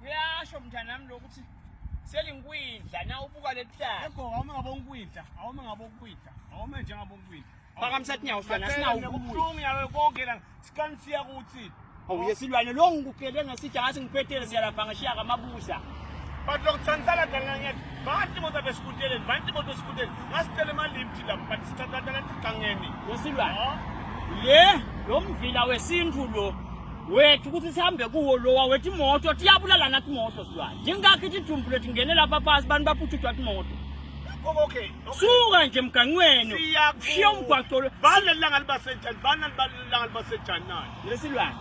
Kuyasho mntanami lokuthi selinkwindla na ubuka lelihlala. Ego awume ngabo nkwindla, awume ngabo nkwindla, awume nje ngabo nkwindla. Phakamisa tinyawo silwane asinawo ukubuya. Kubuhlungu yalo konke la. Sikanisiya ukuthi Awu yesilwane lo ngikukele ngesitsha ngathi ngiphetele siyalapha ngishiya kamabusa. But lokuthanisana dala ngiyathi bantu moto besikuteleni, bantu moto besikuteleni. Ngasicela imali lapha but sithatha la tigangeni. Yesilwane. Le lo mvila wesintu lo wethu ukuthi sihambe kuwo lowa wethu imoto tiyabulala nathi imoto silwane. Njengakho idumbu lethu ngene lapha phansi abantu baphuthuthwa imoto. Okay. Suka nje emganqweni. Ushiya umgwaqo lo. Bani langa libasenjani? Bani langa libasenjani na? Lesilwane.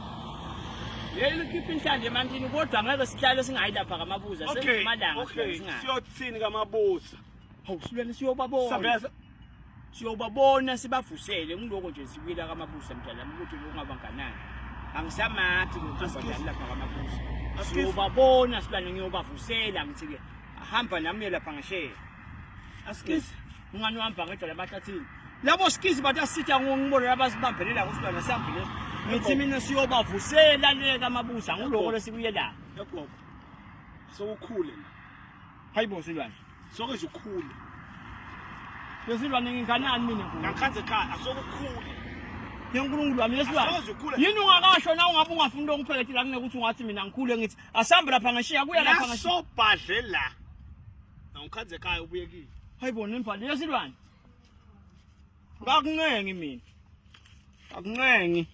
Leli likhipha inhlanzi emantini kodwa ngeke sihlale singayi lapha kamabuza sengimalanga okay. Siyothini kamabuza? Hawu silwane siyobabona. Siyobabona sibavusele ngiloko nje sibuyela kamabuza mdala ukuthi lokungaba nganani. Angisamathi lo ntombazane lapha kamabuza. Siyobabona silwane ngiyobavusela ngithi ke hamba nami lapha ngesheya. Askies. Ungani uhamba ngedwa labahlathini. Labo skizi bathi asitha ngibona labasibambelela kusilwane sihambile. Ngithi mina siyobavusela le kamabuza nguloko lesikuyela. Yagogo. Sokukhule la. Hayibo silwane. Soke nje ukhule. Lesilwane nginganani mina nkulunkulu? Ngakhanze ekhaya asokukhule. YeNkulunkulu wami lesilwane. Asoze ukhule. Yini ungakasho na ungabe ungafuni into ongiphelethela kunekuthi ungathi mina ngikhule ngithi asambe lapha ngishiya kuya lapha ngishiya. Nasobhadle la. Ngikhanze ekhaya ubuye kimi. Hayibo nemfana lesilwane. Ngakuncengi mina. Ngakuncengi.